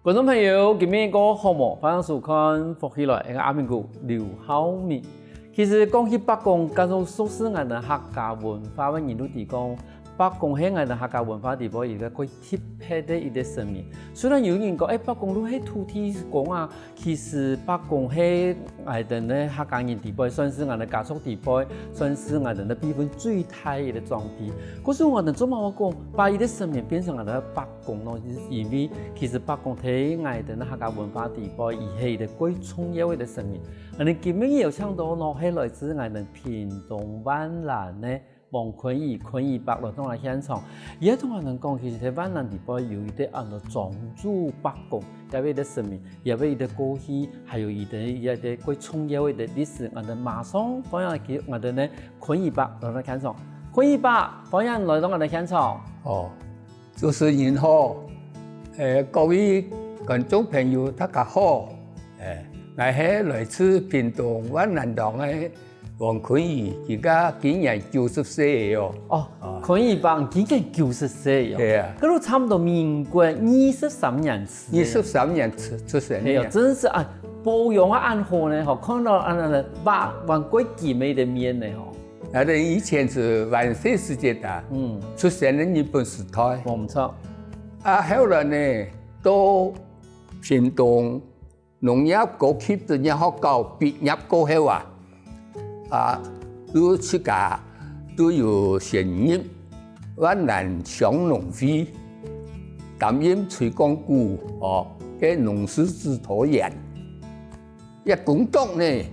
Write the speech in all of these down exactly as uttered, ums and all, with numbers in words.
觀眾朋友，今晡日過好無？歡迎收看《福氣來》，𠊎係阿明哥劉浩明。其實講起伯公，假使熟識𠊎等客家文化个人都知講，伯公係𠊎等客家文化底背一個蓋特別个一個神明。雖然有人講，誒，伯公就係土地公啊，其實伯公係𠊎等个客家人底背，算係𠊎等家族底背，算係𠊎等个輩分最大一個長輩。可是𠊎等做麼个講，把一個神明變成𠊎等个伯公咯，就是因為其實伯公在𠊎等个客家文化底背，佢係一個蓋重要个神明。𠊎等今晡日有請到咯，係來自𠊎等屏東萬巒个王坤義，坤義伯來到𠊎現場。佢也同𠊎等講，其實在萬巒底背有一個安到莊主伯公，這位个神明，這位个過去，還有佢个一個蓋重要个歷史，𠊎等馬上歡迎佢，𠊎等个坤義伯來到現場。坤義伯，歡迎來到𠊎等現場。哦，主持人好，誒，各位觀眾朋友，大家好。誒，𠊎係來自屏東萬巒鄉个王坤義，佢今年九十歲了哦。哦，哦。坤義伯今年九十歲了。對啊。該就差不多民國二十三年次。二十三年出，出生个。係哦，真係啊，保養啊恁好呢，吼，看到恁樣，哇，還蓋金个一個面呢，吼。𠊎等以前係萬歲時節啊，嗯。出生个日本時代。無錯。啊，後來呢，到屏東農業高級專業學校畢業過後啊，啊，就自家就有選入萬巒鄉農會，擔任推廣股，哦，个農事指導員。這工作呢，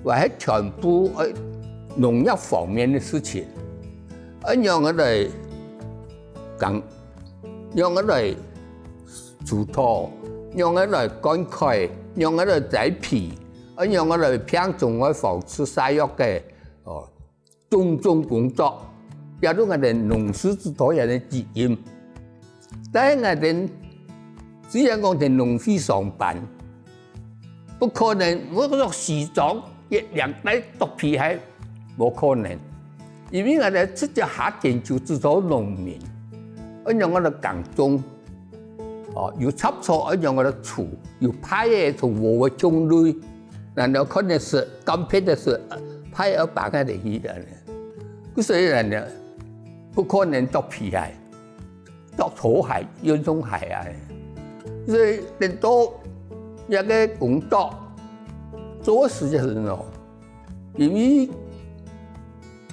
還係全部愛農業方面个事情，愛仰般來講，仰般來除草，仰般來灌溉，仰般來栽培，愛仰般來病蟲害防治、殺藥个，哦，種種工作，也就𠊎等農事指導員个責任。但係𠊎等雖然講在農會上班，不可能，𠊎著西裝，一領帶著皮鞋，無可能。因為𠊎等直接下田就指導農民，愛仰般來耕種，哦，有插草愛仰般來除，有害个同禾个種類，然後看得識，乾疸个識，害个放下來去个。所以呢，不可能著皮鞋。 著拖鞋、運動鞋啊。所以等到這個工作做个時節哦，因為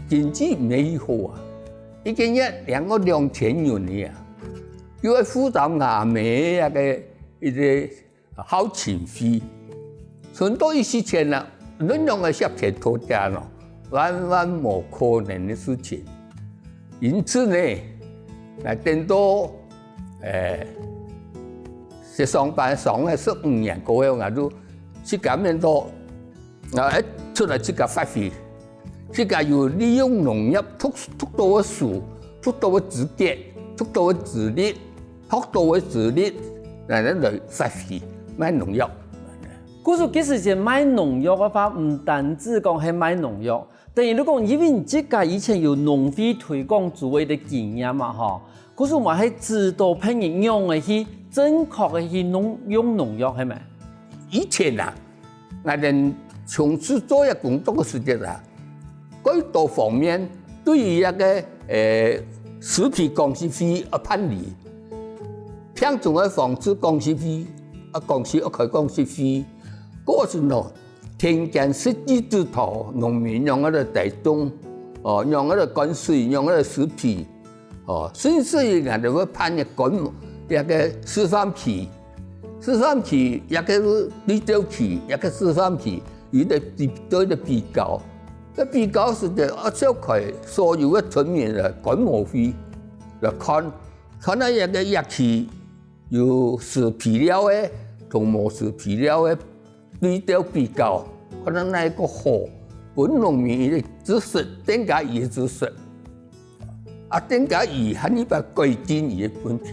經濟毋係好啊，一個月領个兩千銀个啊，又愛負擔阿姆个一個孝親費。存到一息錢啊，恁樣个攝錢討食咯，萬萬無可能个事情。因此呢，𠊎等到，誒，去上班上了十五年過後，𠊎就自家面到，啊，出來自家發揮。 自家有利用農業讀，讀到个書，讀到个知識，讀到个資歷，學到个資歷，來，來，來發揮，賣農藥。故所其實係賣農藥个話，毋單止講係賣農藥，等於你講，因為你自家以前有農會推廣組个經驗嘛，吼，故所嘛係指導別人仰仔去正確个去農，用農藥，係無？以前啊， 𠊎等從事做這工作个時節啊，蓋多方面對於這個，誒，食品管理會愛辦理，病蟲害防治管理會，啊，管理會愛開管理會，過程咯，田間實地指導農民仰仔來栽種，哦，仰仔來灌水，仰仔來施肥， 哦，甚至於𠊎等會辦一個，一個示範期，示範期，一個綠豆期，一個示範期，有个比，做一個比較。該比較係个，啊，召開所有个村民來觀摩會，來看，看下一個，一期有施肥料个，同無施肥料个， 對照比較，看下哪一個好，分農民个知識，增加佢个知識，啊，增加佢還一擺改進佢个問題。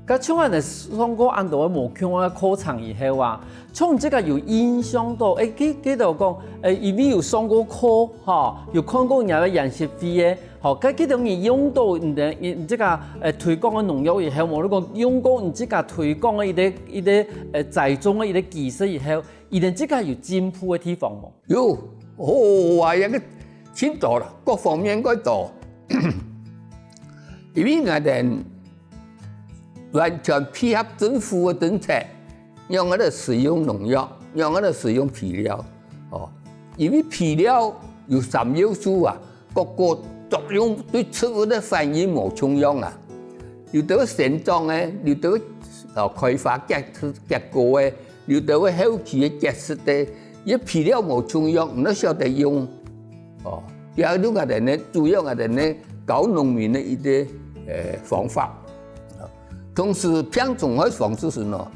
該像恁仔上過恁多个無共个課程以後啊，像這個有印象到，誒，記，記得講，誒，因為有上過課，吼，有看過人家个研習會个，好，該這種人用到你的，你這个，呃，推廣个農藥以後，無你講用過你這个推廣个一个，一个，呃，栽種个一个技術以後，佢等這个有進步个地方無？有，好啊，這个盡多啦，各方面个多。因為𠊎等完全配合政府个政策，仰般來使用農藥，仰般來使用肥料。哦，因為肥料有三要素啊，各个作用對植物个反應無共樣啊。有兜生長个，有兜，哦，開花結，結果个，有兜後期个結實个，這肥料無共樣，毋曉得用。哦，這就𠊎等呢，主要𠊎等呢，教農民个一个，呃，方法。同時，病蟲害防治時呢，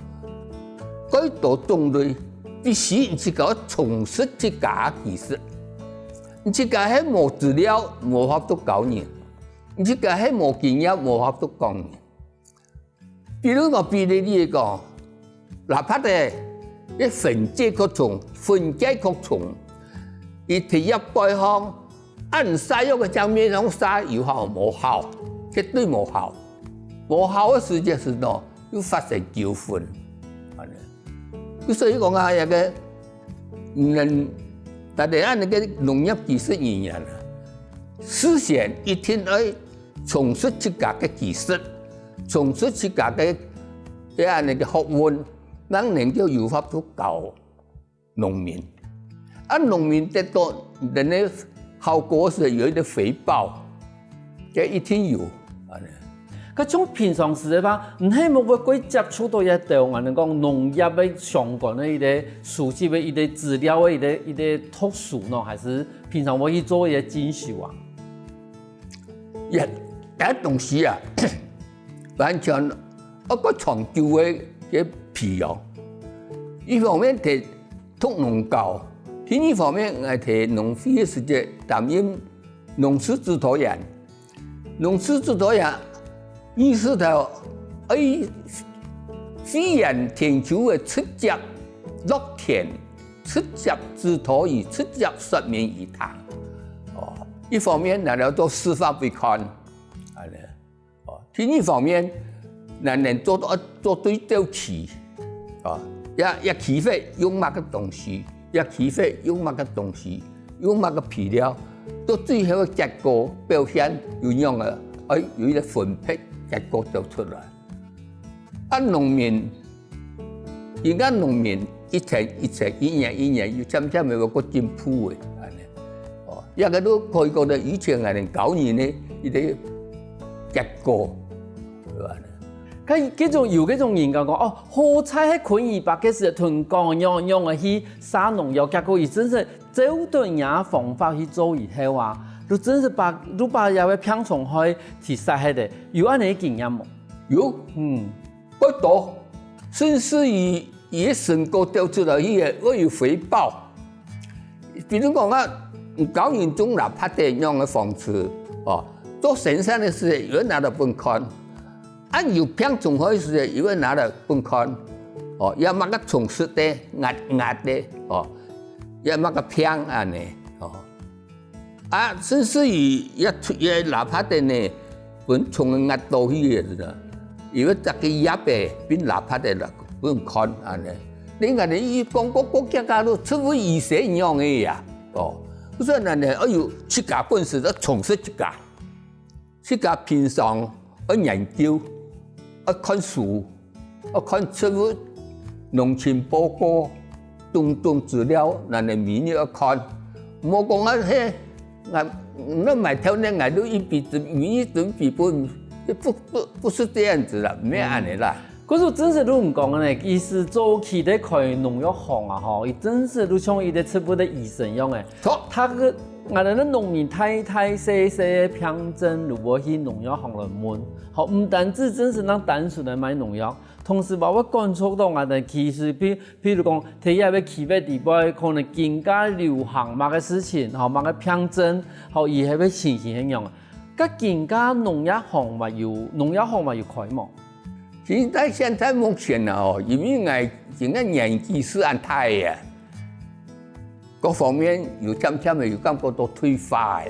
該多種類，必須你自家充實自家个知識。你自家係無資料，無法度教人；你自家係無經驗，無法度講人。比如講，比例來講，抐菝仔，个分解擴充，分解擴充，佢第一擺項，恁曬藥个正面上曬有效無效？絕對無效。無效个時節時呢，又發生糾紛。恁呢。所以講啊，這个，嗯，大家恁呢个農業技術人員啊，事先一定愛充實自家个知識，充實自家个，个恁呢个學問，正能夠有法度教農民。啊，農民得到人个效果時有一个回報，這一定有。恁呢。該像平常時个話，你係無會過接觸到一兜，恁呢講農業个相關个一个書籍个一个資料个一个，一个讀書呢，還係平常會去做一个進修啊？這，這東西啊，完全愛个長久个，个培養。一方面提讀農教，另一方面𠊎在農會个時節擔任農事指導員。農事指導員意識到，愛會員田坵个直接落田，直接指導佢，直接說明佢聽。哦，一方面拿來做示範分佢看，恁呢。哦，第二方面，𠊎等做到，做對照起，哦，這，這區域用麼个東西，這區域用麼个東西，用麼个肥料，到最後个結果表現有樣个，哎，有一个分配結果走出來。啊，農民，現在農民一層一層，一年一年，又漸漸个有个進步个，恁呢。哦，這个都可以講得以前𠊎等教人个一个結果，係吧？該，該種有該種人講講，哦，好彩係昆怡伯个時同講樣樣个去撒農藥，結果佢真係照著若方法去做以後啊，就真係把，就把這个病蟲害去殺忒个。有恁呢个經驗無？有，嗯。過多，甚至於佢个成果掉出來去个，會有回報。比如講啊，教人種抐菝仔仰个方式，哦，做生產个時，有人拿來分看；啊，有病蟲害个時，有人拿來分看。哦，也麼个蟲食个，壓，壓个，哦，也麼个病恁呢，哦。啊，甚至於也出，也抐菝仔呢，分蟲仔壓到去个，佢會摘个葉仔，變抐菝仔來分看，恁呢。你看你講過國家都植物醫生樣个呀，哦，所以恁呢，哎喲，自家本身都充實自家。 自家平常愛研究，愛看書，愛看植物、農情報告，種種資料，恁呢每日愛看。莫講啊，嘿，𠊎，𠊎買豆奶，𠊎都一筆準，每日準備分，不，不，不是這樣子啦，毋係恁呢啦。 故所真實就毋講呢，其實早期在開農藥行啊，吼，佢真實就像一個植物个醫生樣誒。著。佢个，𠊎等个農民大大細細个病症，就會去農藥行來問。吼，毋單止真實恁單純个賣農藥，同時嘛會感受到𠊎等其實譬，譬如講，在這个區域底背，可能更加流行麼个事情，吼，麼个病症，吼，佢係會情形係樣。該今下農藥行嘛有，農藥行嘛有開無？ 其實在現在目前啊，哦，因為𠊎今个年紀係恁大啊，各方面有漸漸个有感覺到退化啊，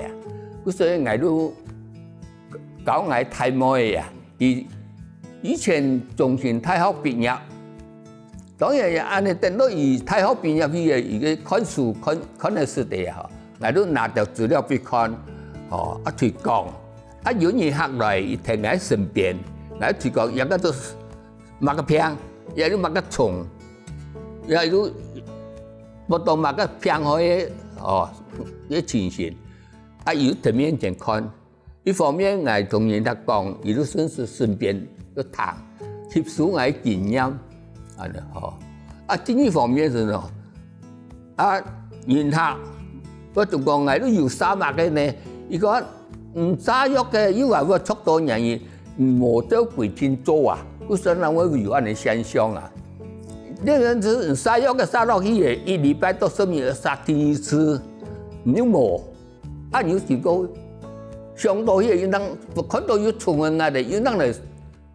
所以𠊎都交𠊎大妹仔啊，佢以前中興大學畢業，當然也恁呢，等到佢大學畢業去个，佢个看書看看个時節啊，吼，𠊎就拿條資料分佢看，吼，啊推廣，啊有人客來，佢停𠊎身邊，𠊎推廣，這個做麼个病，也有麼个蟲，也有不懂麼个病害个，哦，个情形，啊有在面前看。 一方面𠊎同人客講，佢就順勢順便就聽，吸收𠊎經驗，恁呢吼。啊，第二方面係喏，啊，人客，𠊎就講𠊎都有啥麼个呢？佢講毋下藥个，又話𠊎著到原因，無照規定做啊，故所以會有恁呢現象啊。你人係下藥个下落去个，一禮拜到十日下第二次，你又無。 啊，有時過想到該有人，看到有蟲个啊，有人來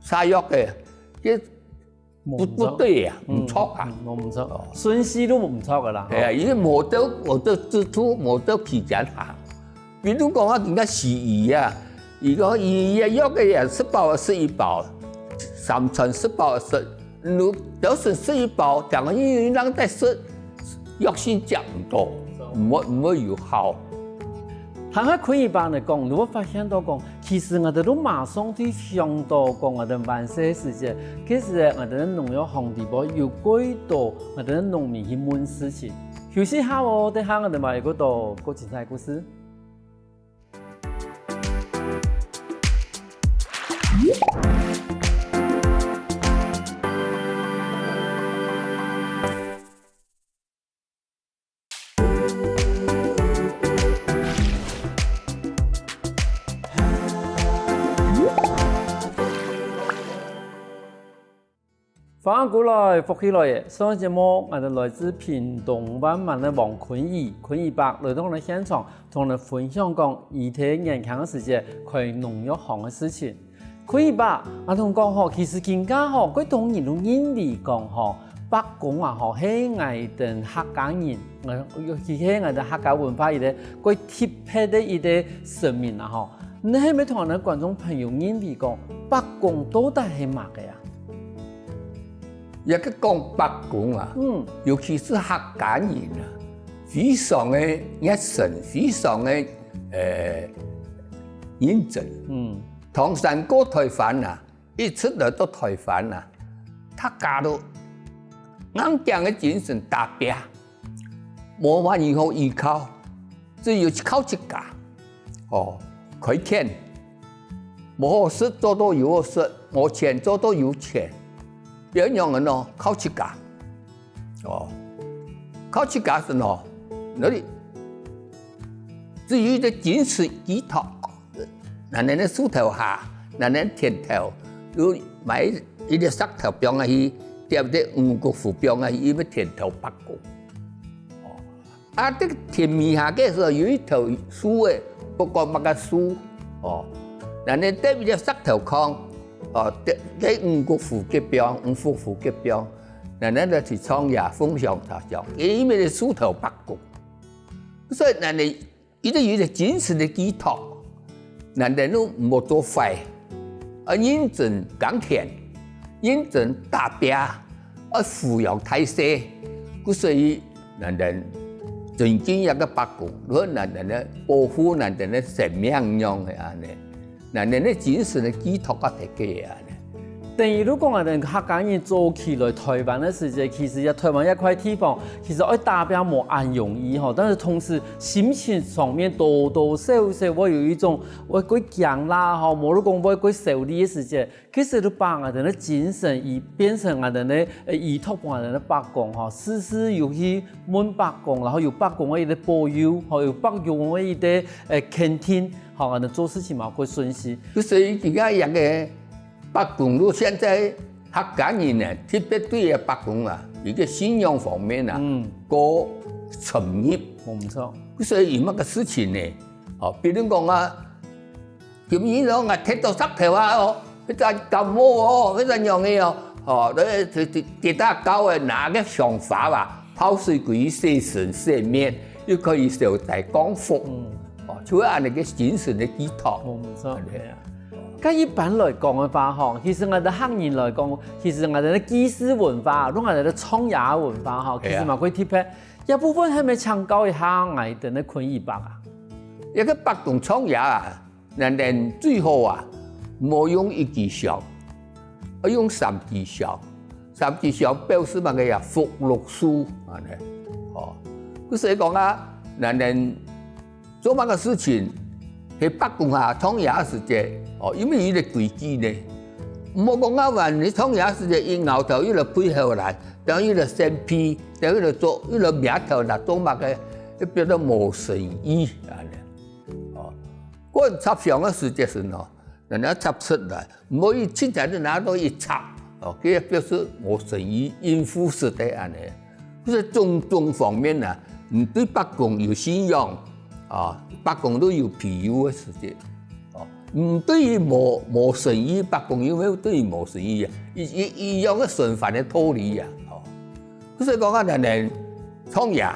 下藥个，這不不對啊，毋著啊。毋著，順序都毋著个啦。係啊，因為無照無照制度，無照期間行。比如講啊，人家西醫啊，佢講佢个藥个啊，食飽就食一包，三餐食飽就食， 你就算食一包，聽講有人在食，藥性降毋到，毋會毋會有效。聽下坤義伯來講，你會發現到講，其實𠊎兜都馬上去想到講，𠊎兜還細个時節，其實𠊎兜農藥行底背有幾多𠊎兜農民去問事情。休息下哦，等下𠊎兜還有幾多過精彩个故事。 歡迎轉來，福氣來了。上一節目，𠊎兜來自屏東萬巒个王坤義，坤義伯來到𠊎兜現場，同𠊎兜分享講，佢在年輕个時節開農藥行个事情。坤義伯，𠊎同你講吼，其實今下吼，幾多人都認為講吼，伯公啊吼，係𠊎兜客家人，呃，尤其係𠊎兜客家文化一個幾特別个一個神明啊吼。你係毋係同𠊎兜觀眾朋友認為講，伯公到底係麼个啊？ 這個講伯公啊，嗯。尤其係客家人啊，非常个熱誠，非常个，呃，認真。嗯。唐山過臺灣啊，一直來到臺灣啊，大家都硬頸个精神打拚，無麼人好依靠，只有靠自家。哦，開墾，無好食做到有好食，無錢做到有錢，仰般樣个喏，靠自家。哦，靠自家係喏，哪裡只有一個精神寄託。 𠊎兜个樹頭下，𠊎兜田頭，就買一個石頭放下去，貼一個五穀符放下去，因為田頭伯公。哦，啊，這個田尾下个時候有一頭樹仔，不管麼个樹，哦，𠊎兜貼一個石頭空，哦，貼，貼五穀符个放，五穀符个放，𠊎兜就去唱呀，鳳翔茶香，因為樹頭伯公。所以𠊎兜 佢兜有一個精神个寄託，𠊎兜都毋好做壞，愛認真耕田，認真打拚，愛撫養大細。故所以𠊎兜尊敬這個伯公，如果𠊎兜呢保護𠊎兜个生命樣个恁呢。 𠊎兜个精神个寄託啊，在該啊。等於就講啊，𠊎兜客家人早期來臺灣个時節，其實這臺灣這塊地方，其實愛打拚無恁容易吼，但是同時心情上面多多少少會有一種會過驚啦吼，無就講會過愁慮个時節，其實就把𠊎兜个精神，佢變成𠊎兜个，呃，依託分𠊎兜个伯公吼，時時有去問伯公，然後有伯公个一個保佑，吼，有伯公个一個，呃，肯定，吼，𠊎兜做事情嘛會順序。所以今下這個伯公路現在客家人呢，特別對這伯公啊，一個信仰方面啊，嗯。過深入。無錯。所以有麼个事情呢？哦，比如講啊，今日哦，𠊎跌到石頭啊，哦，或者感冒哦，或者仰仔哦，哦，這，這，這，跌到高个，拿個香花啊，泡水歸去洗身洗面，又可以消災降福。嗯。哦，就係恁呢个精神个寄託。無錯。係啊。該一般來講个話吼，其實𠊎兜客人來講，其實𠊎兜个祭祀文化，同𠊎兜个唱歌文化吼，其實嘛較特別。這部分係毋係請教一下𠊎兜个坤義伯啊？一個伯公唱歌啊， 𠊎兜最好啊，莫用一支簫，愛用三支簫。三支簫表示麼个啊？福祿壽恁呢。哦，故所講啊，𠊎兜做麼个事情，係伯公啊，唱歌个時節，哦，因為有一個規矩呢。莫講啊，還你唱歌个時節，一搖頭，又來背後來，等又來生氣，等又來做，又來摸頭，來做麼个，就變到無誠意恁呢。哦， 管插香个時節時哦，人家插出來，毋好一直在那拿到一插，哦，佢表示無誠意，應付式个恁呢。所以種種方面啊，你對伯公有信仰，啊，伯公都有庇佑个時節，哦，你對於無無誠意，伯公又會對於無誠意啊，一一一樣个循環个道理啊，哦。所以講啊，人人創業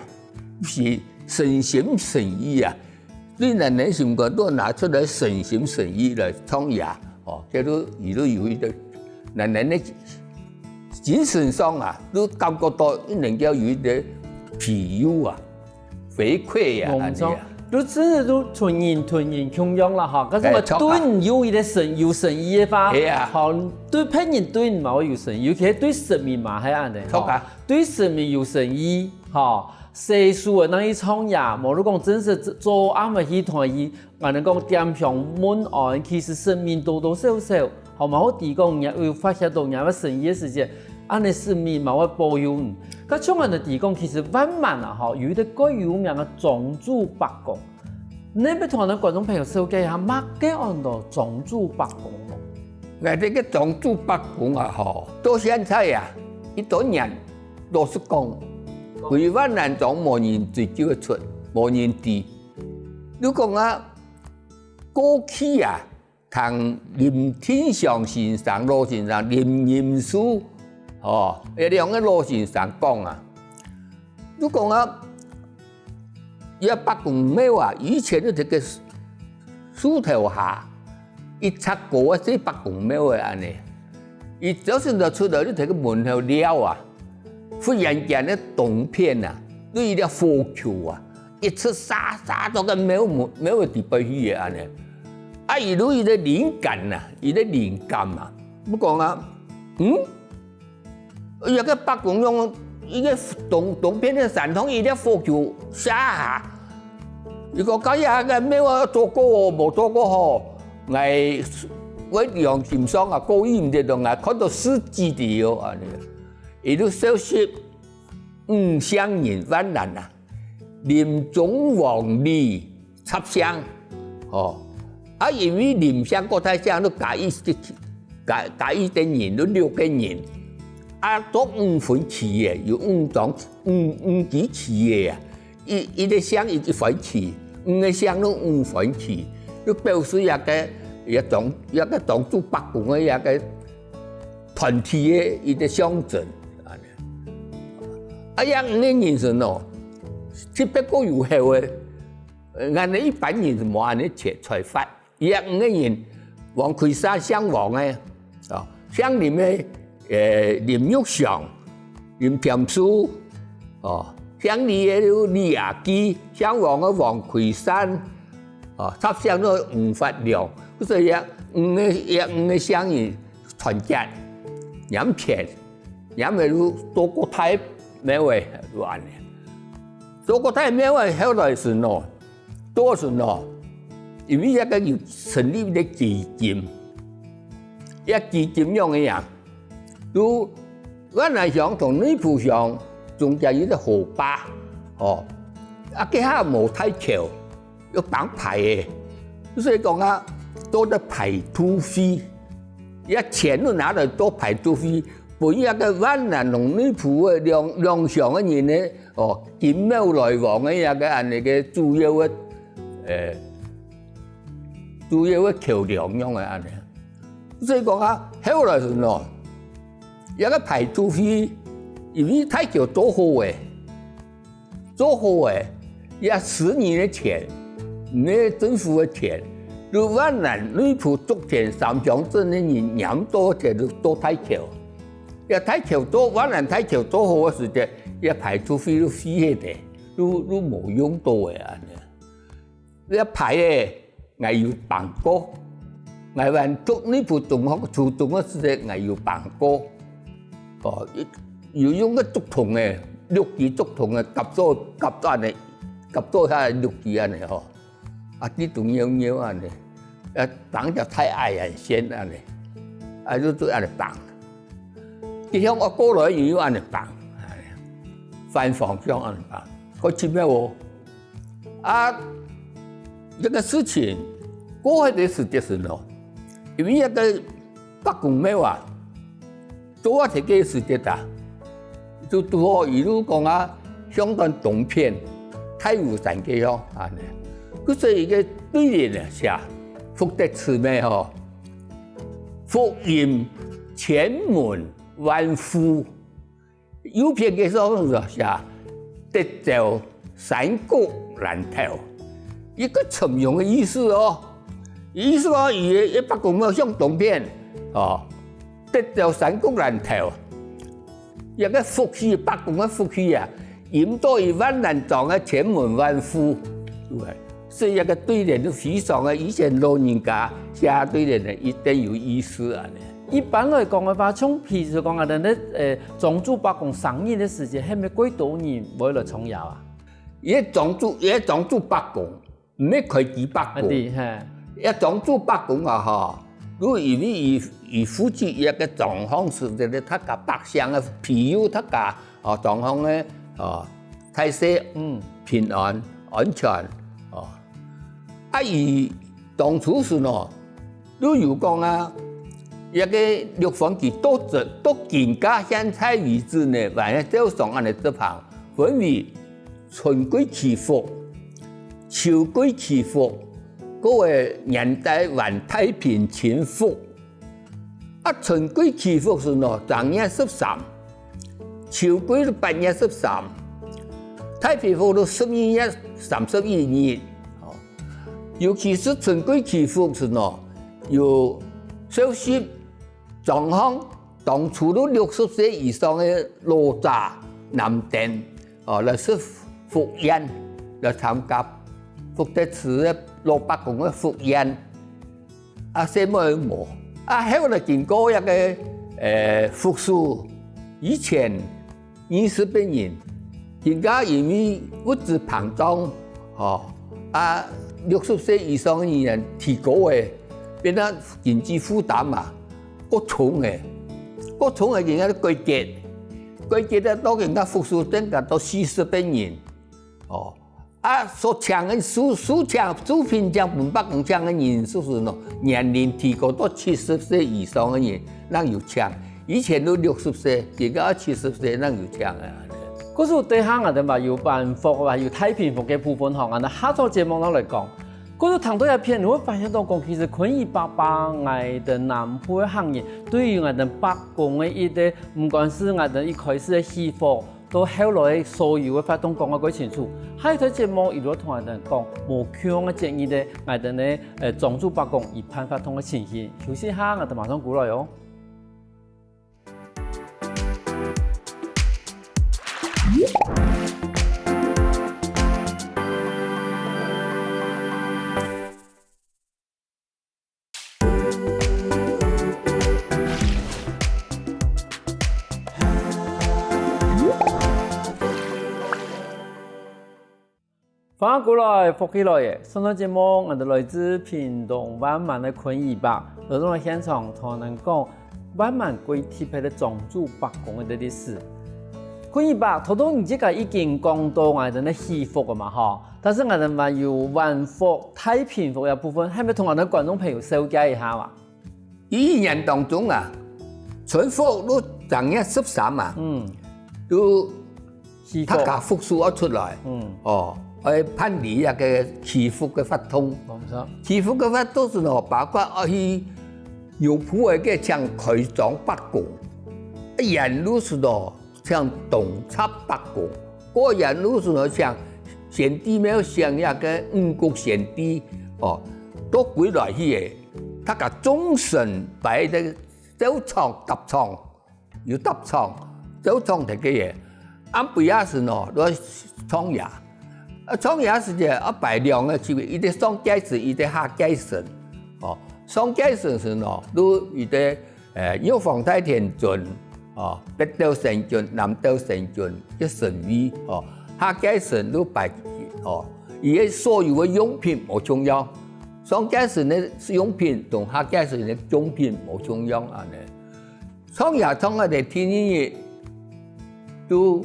是誠心誠意啊， 對人人心肝肚拿出來誠心誠意來創業，哦，這都佢都有一個人人个精神上啊，都感覺到能夠有一個庇佑啊、回饋啊，無錯，恁呢啊。就真係就同人同人共樣啦哈，可是我哎，著啊。對你有一個誠有誠意个話，哎呀。好，對別人對你嘛會有誠意，尤其係對神明嘛係恁呢，著啊。吼，對神明有誠意，吼， 細數个那一創業，無如講真實做做恁樣去團圓，𠊎等講點香問安，其實神明多多少少，好嘛，好提供人家有發現到人家个誠意个時節，恁呢神明嘛會保佑你。該像恁呢提供，其實萬巒啊，吼，有一個蓋有名个莊主伯公。你愛同𠊎等觀眾朋友紹介一下，麼个安到莊主伯公無？𠊎這個莊主伯公啊，吼，到現在啊，一多年，老實講，歸萬巒莊無人追究得出，無人知。你講啊，過去啊，聽林定祥先生、老先生、林仁樹，吼，這兩個老先生講啊，你講啊，這伯公廟啊，以前就這個樹頭下，一尺高个細伯公廟个恁呢。佢朝晨就出來，就在該門口尞啊， 忽然間个東片啊，有一粒火球啊，一直射射到該廟門，廟个底背去个恁呢。啊，佢有一個靈感啊，一個靈感啊，毋講啊，嗯，這個伯公用一個東，東片个山洞一粒火球射下，佢講：「該下个廟啊，做過哦，無做過吼，𠊎會良心上啊，過意毋得，𠊎看到事機个哦，恁呢。」 佢就召集五姓人萬巒啊，林、鍾、王、李、插姓，哦，啊，因為林姓過大姓，就加一個，加，加一個人，就六個人，啊，做五分旗个，有五張，五，五支旗个啊，一，一個姓一，一分旗，五個姓就五分旗，就表示這個，這莊，這個莊主伯公个這個 團體个一個象徵。啊，這五個人生哦，特別過有效个，呃，𠊎等一般人係無恁呢才，才發。這五個人，王魁山姓王个，哦，姓林个，呃，林玉祥、林添樹，哦，姓李个李亞基，姓王个王魁山，哦，插姓个吳發良，所以這五個，這五個姓人 團結，黏纏，黏个就做國大廟个，就恁呢。做國大廟个後來時哦，做時哦，因為這個有成立一個基金，這基金樣个啊，就萬巒鄉同內埔鄉中間有一個河壩，哦，啊，該下無大橋， 愛挷排个。所以講啊，做得排渡費，這錢就拿來做排渡費，分這個萬巒同內埔个兩，兩鄉个人呢，哦，經廟來往个這個恁呢个主要个，呃，主要个橋梁樣个恁呢。所以講啊，後來時哦，這個排渡費，因為大橋做好个， 做好个，這十年个錢，毋係政府个錢，就越南內埔竹田三鄉鎮个人黏到一齊就做大橋。這大橋做，越南大橋做好个時節，這排除費就廢忒个，就，就無用到个恁呢。這排个，𠊎有挷過，𠊎還讀內埔中學初中个時節，𠊎有挷過。哦，有，有用个竹筒个，六支竹筒个，夾做，夾做恁呢，夾做下六支恁呢吼。 啊，地都扭扭恁呢，啊，綁條大矮人線恁呢，啊，就，就恁呢綁。佢向我過來，又恁呢綁，反方向恁呢綁，好奇妙哦。啊，這個事情過後个時節時咯，因為那個伯公廟啊， 做啊，這個時節啊，就拄好一路講啊，向到東片，大武山該項恁呢。故所一個對聯啊寫，福德祠廟吼，福蔭千門萬戶。右片个上寫，德州山谷巒頭，一個重陽个意思哦。意思哦，佢个伯公廟向東片，哦， 德州山谷巒頭，這個福氣，伯公个福氣啊，蔭到佢萬巒莊个千門萬戶，對不對？所以這個對聯就非常个，以前老人家寫對聯呢，一定有意思恁呢。一般來講个話，像譬如講啊，等等，呃，莊主伯公生日个時節，係毋係幾多人會來重陽啊？這莊主，這莊主伯公， 毋係開基伯公。啊，對，嘿。這莊主伯公啊，吼，就因為佢，佢負責這個莊項事，這個大家百姓个庇佑大家，哦，莊項个，哦，大細，嗯。平安、安全，哦。啊，佢當初時呢，就有講啊，這個六番佢到這，到今个現在為止呢，還係照常恁呢執行，分為 春季祈福、秋季祈福，過个元旦還太平清福。啊，春季祈福時呢，正月十三，秋季就八月十三，太平福就十二月三十一日。哦，尤其是春季祈福時呢，有消息 莊項當初都六十歲以上个老者、男丁，哦，來食福宴，來參加福德祠个老伯公个福宴。啊，細妹無。啊，後來經過一個，呃，復甦，以前 二十八人，今个因為物資膨脹，吼，啊，六十歲以上个人提高个，變到經濟負擔嘛，過重个，過重个人家改革，改革了到今个復甦增加到四十八人，哦， 啊，所請个受，受請，受聘請分伯公請个人，就是喏，年齡提高到七十歲以上个人，正有請。以前都六十歲，今个七十歲正有請个。故所底下𠊎兜嘛有萬福，嘛有太平福个部分吼，𠊎兜下做節目落來講。故所聽到這片，你會發現到講，其實坤儀伯伯，𠊎兜南部个客人，對於𠊎兜伯公个一個，毋管係𠊎兜一開始个祈福， 到後來所有个活動講到蓋清楚。下一段節目，一路同𠊎兜講無共个節日个，𠊎兜呢，呃，莊主伯公一般活動个情形。休息下，𠊎兜馬上過來哦。 歡迎過來，福氣來了！上段節目，𠊎兜來自屏東萬巒个坤儀伯，來到現場同𠊎兜講萬巒歸特別个莊主伯公个歷史。坤儀伯，頭頭你自家已經講到𠊎兜个祈福了嘛，吼？ 但是𠊎兜還有萬福、太平福這部分，還愛同𠊎兜觀眾朋友紹介一下嘛？以前當中啊，春福就正月十三啊，嗯，就大家福壽愛出來，嗯，哦，愛辦理那個祈福个活動。沒錯。祈福个活動是喏，包括愛去牛埔个該請開莊伯公，沿路是喏， 請東賊伯公，過沿路時呢，請先帝廟請那個五穀先帝，哦，到歸來去个，大家眾神擺个灶場搭場，有搭場，灶場忒个个，暗晡夜時哦，來唱夜。啊，唱夜時節，啊，擺兩个區別，一个上界神，一个下界神。哦，上界神時哦，就一个，呃，玉皇大天尊，哦，北斗星君、南斗星君个神位，哦，下界神就擺，哦，佢个所有个用品無共樣。上界神个用品同下界神个用品無共樣，恁呢。 唱夜唱到第二日，就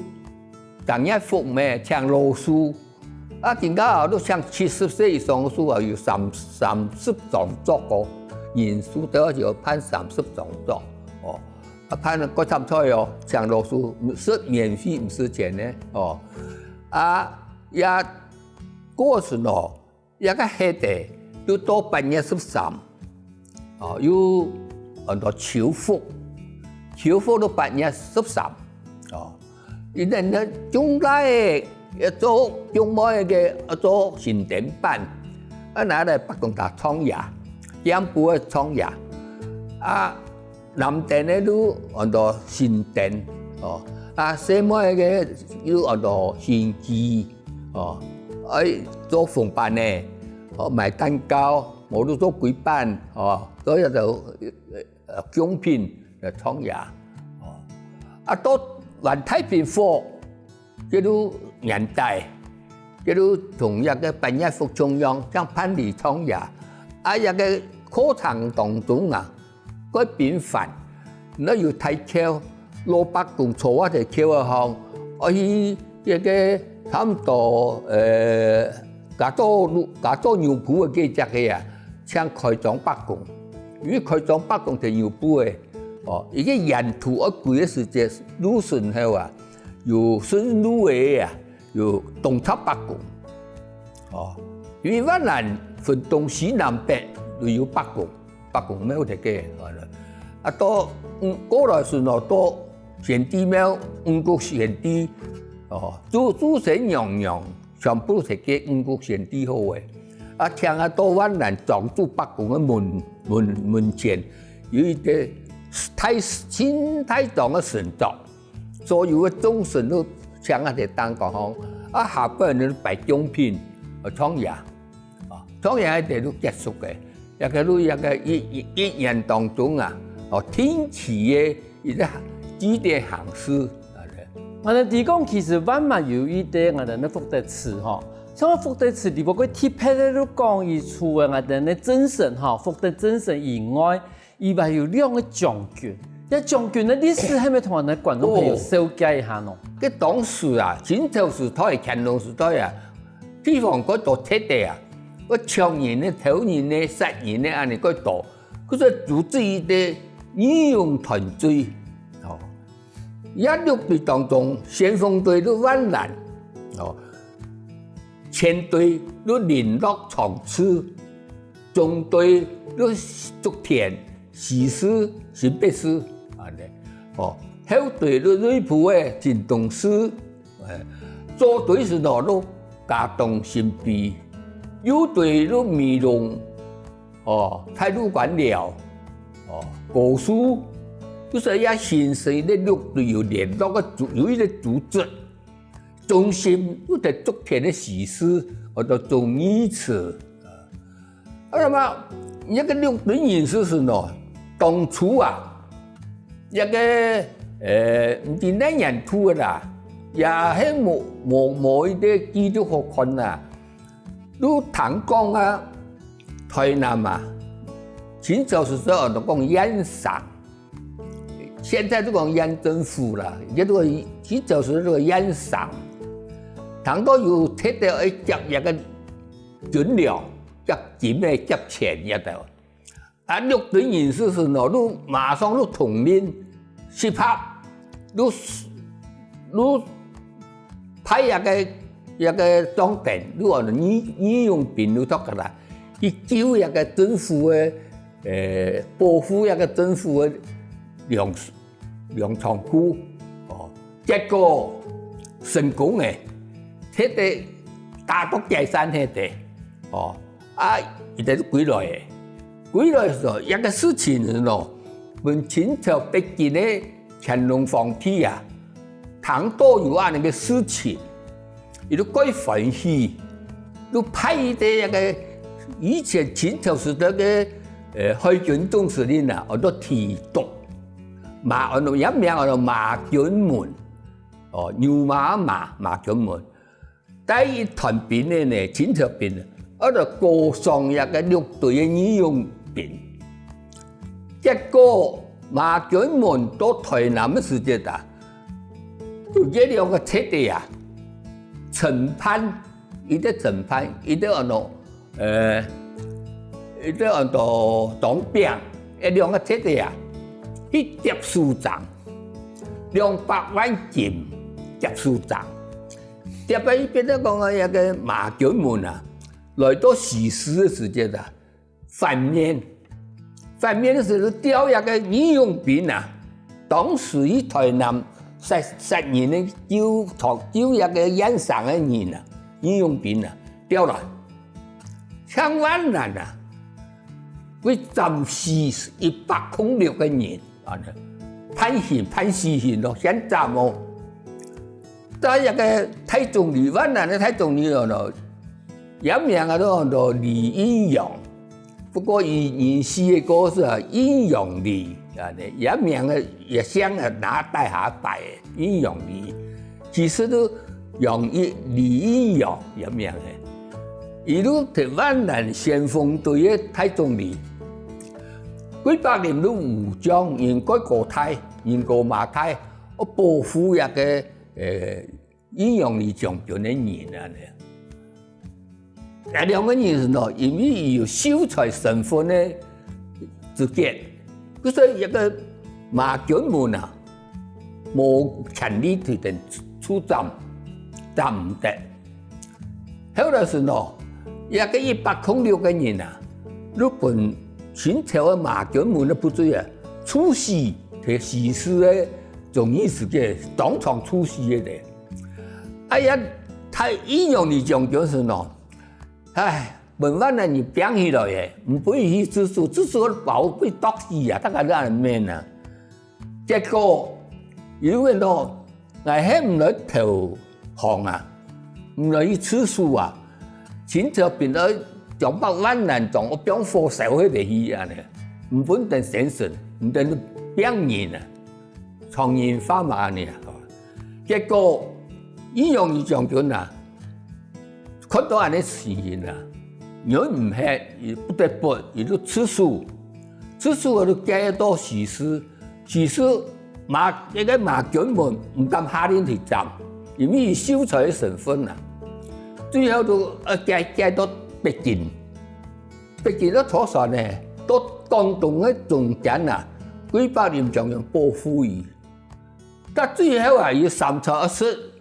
正月福咩，請老師。啊，今下都請七十歲以上个師啊，有三，三十張桌哦，人數都愛就辦三十張桌哦。啊，辦个過慘彩哦，請老師食免費，毋使錢呢哦。啊，也過時哦， 這个歇个就到八月十三，哦，又安到秋福，秋福到八月十三，哦，因為呢，中大个要做，中妹个要做新燈板，啊，拿來北工大唱夜，店鋪个唱夜，啊， 南燈个就安到新燈，哦，啊，細妹个又安到新居，哦，愛做紅粄个，哦，賣蛋糕，無就做粿粄，哦，所以就，呃，獎品來唱夜，哦，啊，到還太平火， 該就年代，該就同這个八月福共樣，像辦理唱夜，啊，這个過程當中啊，蓋頻繁，該有大轎，老伯公坐啊在轎仔項，愛去該个差毋多，呃，加多路，加多牛埔个該隻个啊，請開庄伯公，因為開庄伯公在牛埔个，哦，佢个沿途愛歸个時節，路順後啊， 有順路个啊，有東塔伯公。哦，因為萬巒分東西南北都有伯公，伯公廟在該。啊，到，嗯，過來時哦，到玄帝廟，五穀玄帝，哦，祖，祖先娘娘，全部在該五穀玄帝好个。啊，請啊到萬巒莊主伯公个門，門，門前，有一个大，盡大莊个神桌。 所有个眾神都請啊在當中吼，啊，下半日擺獎品，呃，唱夜，啊，唱夜一直都結束个，這个都這个一，一，一年當中啊，哦，定期个一个祭典行事。𠊎等提講，其實萬巒有一个𠊎等个福德祠吼，像福德祠裡背个特別个，就講佢除了𠊎等个正神吼，福德正神以外， 佢還有兩个將軍，這將軍个歷史係毋係同𠊎等觀眾朋友紹介一下呢？該當時啊，清朝時代、乾隆時代啊，地方蓋多賊仔啊，愛搶人个、偷人个、殺人个，恁呢蓋多。故所組織一个義勇團隊，哦，這六隊當中，先鋒隊就萬巒，哦， 前隊就麟洛、長治，中隊就竹田、西勢、新北市，恁呢。哦，後隊就瑞埔个新東勢，左隊時呢就佳冬、新埤，右隊就美濃，哦，太魯閣、寮，哦，高樹，就係這形成个六隊有聯絡个組，有一个組織。 中心又在竹田个西勢，安到忠義祠。啊，那麼，這个六堆人事係喏，當初啊，這个，呃，毋知哪年度个啦，也係無，無，無一个記錄好看啦。就聽講啊，臺南啊，清朝時節安到講燕城， 現在就講縣政府啦，也就講佢就是這个縣省。聽講有特地愛接一个軍糧，接金个，接錢也得。啊，六堆人事係喏，就馬上就統領，集合，就，就派一个，一个壯丁，就講義，義勇兵就做个啦，去救一个政府个，呃，保護一个政府个糧 糧倉庫，哦，結果成功个，特地打到解散忒个，哦，啊，佢兜就歸來个。歸來个時節，這个事情係喏，分清朝北京个乾隆皇帝啊，聽著有恁樣个事情，佢就蓋歡喜，就派一个這个以前清朝時代个，呃，海軍總司令啊，安到提督，馬，安到，佢名安到馬浚門，哦，牛馬个馬，馬浚門。 帶一團兵仔呢，清朝兵仔，愛來翱上這个六堆个義勇兵。結果馬浚門到臺南个時節啊，就這兩个賊仔啊，陳泮，一个陳泮，一个安到，呃，一个安到當炳，這兩个賊仔啊，去劫書莊，兩百萬金劫書莊。 特別一邊仔講啊，這个馬浚門啊，來到西市个時節啊，反面，反面个時候調這个義勇兵啊，當時去臺南殺，殺人个救，救這个燕城个人啊，義勇兵啊，調來，像萬難啊，會斬死一百空六个人。 恁呢，判刑，判死刑咯，先斬哦。再一个大總理，萬難个大總理哦，佢名啊，安到李應陽。不過佢人死个過時啊，應陽李，恁呢，佢名个，佢姓啊，拿帶下擺个，應陽李。 其實都楊一、李應陽个名个。佢就係萬難先鋒隊个大總理。桂伯林就武將，人蓋高大，人高馬大，愛保護這个，呃，應陽李將軍个人恁呢。 這兩个人呢，因為佢有秀才身份个資格，故所這个馬浚門啊，無權利對等處斬，斬毋得。後來係呢，這个一百空六个人啊，就分清朝个馬浚門个部隊啊，處死，在西市个忠義祠个，當場處死个咧。哎呀，大應陽李將軍係呢， 唉，文萬个人拚起來个，毋分佢去自首，自首包被剁死啊，大家都恁面啊。結果，有人講，𠊎係毋來投降啊，毋來去自首啊，清朝兵來將百萬難將，我放火燒起來去恁呢，毋分等先生，毋等病人啊。 長人話嘛恁呢啊。結果，義勇義將軍啊，看到恁呢情形啊，忍毋核，佢不得不，佢就自首。自首佢就寄到西市，西市馬，該个馬浚門毋敢下令去斬，因為佢秀才个身份啊。最後就，呃，寄，寄到北京。 北京个坐船呢，到廣東个中間啊，桂伯林將軍保護佢。到最後啊，佢三餐愛食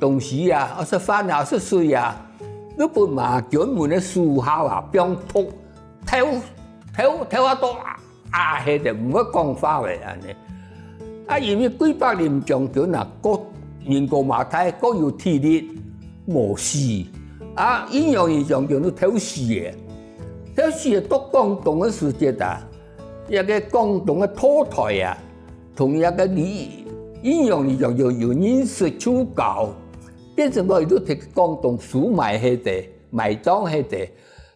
東西啊，愛食飯啊，愛食水啊，就分馬浚門个手下啊，放毒，偷，偷，偷啊到啊，啊，係个，毋會講話个恁呢。啊，因為桂伯林將軍啊，各人高馬大，各有體力，無死。啊，義勇義將軍就偷死个。 到時到廣東个時節啊，這个廣東个道台啊，同這个李應陽李將軍有認識就交，變成講佢就在廣東收埋忒个，埋葬忒个，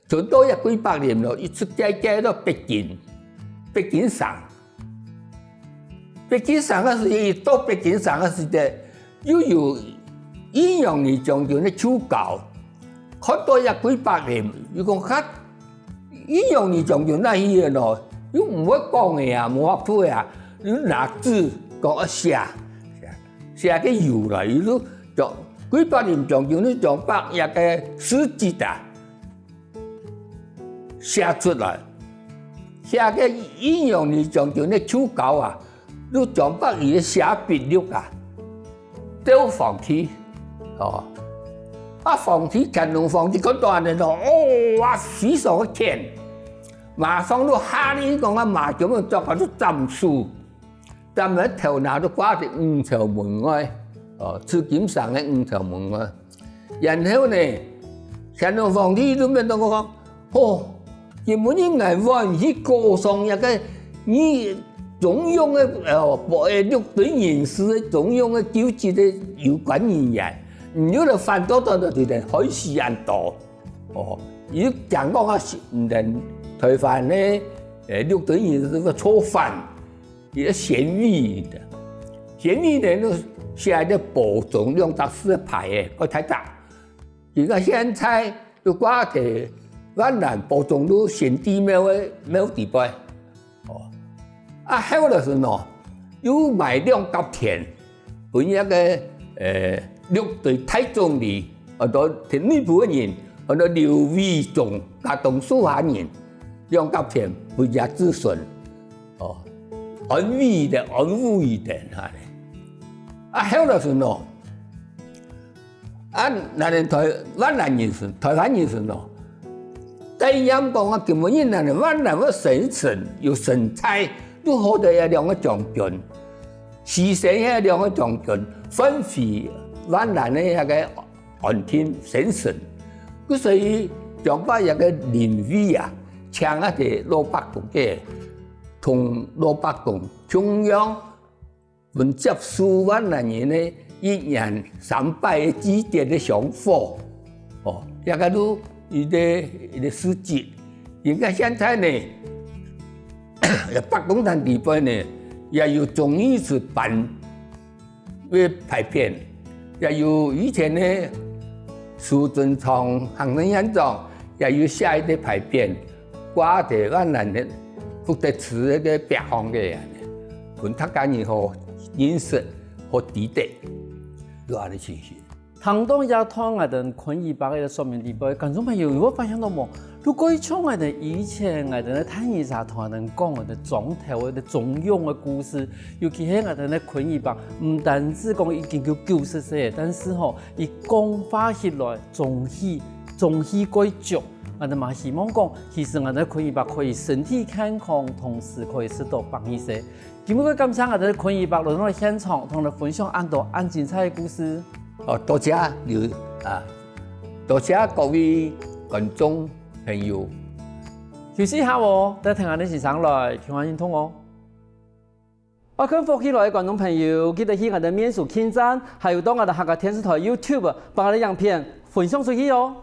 傳到這桂伯林咯，一直寄寄到北京，北京城。 北京城个時節，到北京城个時節，又有義勇義將軍个就交，看到這桂伯林，又講：「哈，義勇義將軍哪去个咯？」又毋會講个啊，無法度个啊，又拿紙講愛寫，寫个由來，又就桂伯林將軍就將伯這个事蹟啊， 寫出來，寫个義勇義將軍个就交啊，就將伯佢个寫筆錄啊，奏皇帝，哦，啊，皇帝乾隆皇帝看到恁呢咯，哦，啊，非常个譴，馬上就下令講啊，馬浚門捉啊，就斬首。 但係頭那就掛在五朝門外，哦，紫禁城个五朝門外。然後呢，乾隆皇帝就面對我講：「哦，今晡日𠊎還去告上一个你中央个，呃，六堆人士个中央个救济个有关人员，你又來反倒倒倒對人害死恁多。哦，佢講講啊，是，嗯，台灣个，呃，六堆人士个錯犯，佢个嫌疑个，嫌疑呢，就寫个寶藏兩隻字个牌个，个大大。 佢个現在就掛在萬巒寶藏路先帝廟个廟底背。哦，啊，後來時喏，又買兩甲田，分一个，呃，六堆大總理，安到田內埔个人，安到劉偉忠，佮同屬下人，兩甲田分佢子孫，哦，安慰个，安慰个哈。啊，後來時喏， 啊，𠊎等台，萬巒人士，台灣人士喏，戴念講啊，今晡日𠊎等萬巒个生存有生財，又好得這兩个將軍，犧牲這兩个將軍，換回萬巒个這个安定生存。故所以將把這个靈位啊，請啊个老伯公个，同老伯公共樣 分接受萬巒人个一年三擺个祭典个香火。哦，這个就一个，一个事蹟。人家現在呢，伯公壇底背呢，也有忠義祠辦个牌匾，也有以前个蘇貞昌行政院長也有寫一个牌匾， 掛在萬巒个福德祠个壁項个，分大家人好認識，好知得，有恁个情形。聽到這段𠊎等坤姨伯个說明裡背，觀眾朋友有發現到無？就蓋像𠊎等以前𠊎等个大人儕同𠊎等講个庄頭个中央个故事，尤其係𠊎等个坤姨伯，毋單止講已經有九十歲，但是吼，佢講話起來中氣，中氣蓋足。 𠊎兜嘛希望講，其實𠊎兜个坤姨伯可以身體健康，同時可以食到百二歲。今晡日感謝𠊎兜个坤姨伯來到現場，同𠊎兜分享恁多恁精彩个故事。哦，多謝劉，啊，多謝各位觀眾朋友。休息一下哦，等下𠊎兜先生來，共下運動哦。 愛看福氣來个觀眾朋友，記得去𠊎兜面書網站，還有到𠊎兜客家電視台YouTube，幫𠊎兜影片分享出去哦。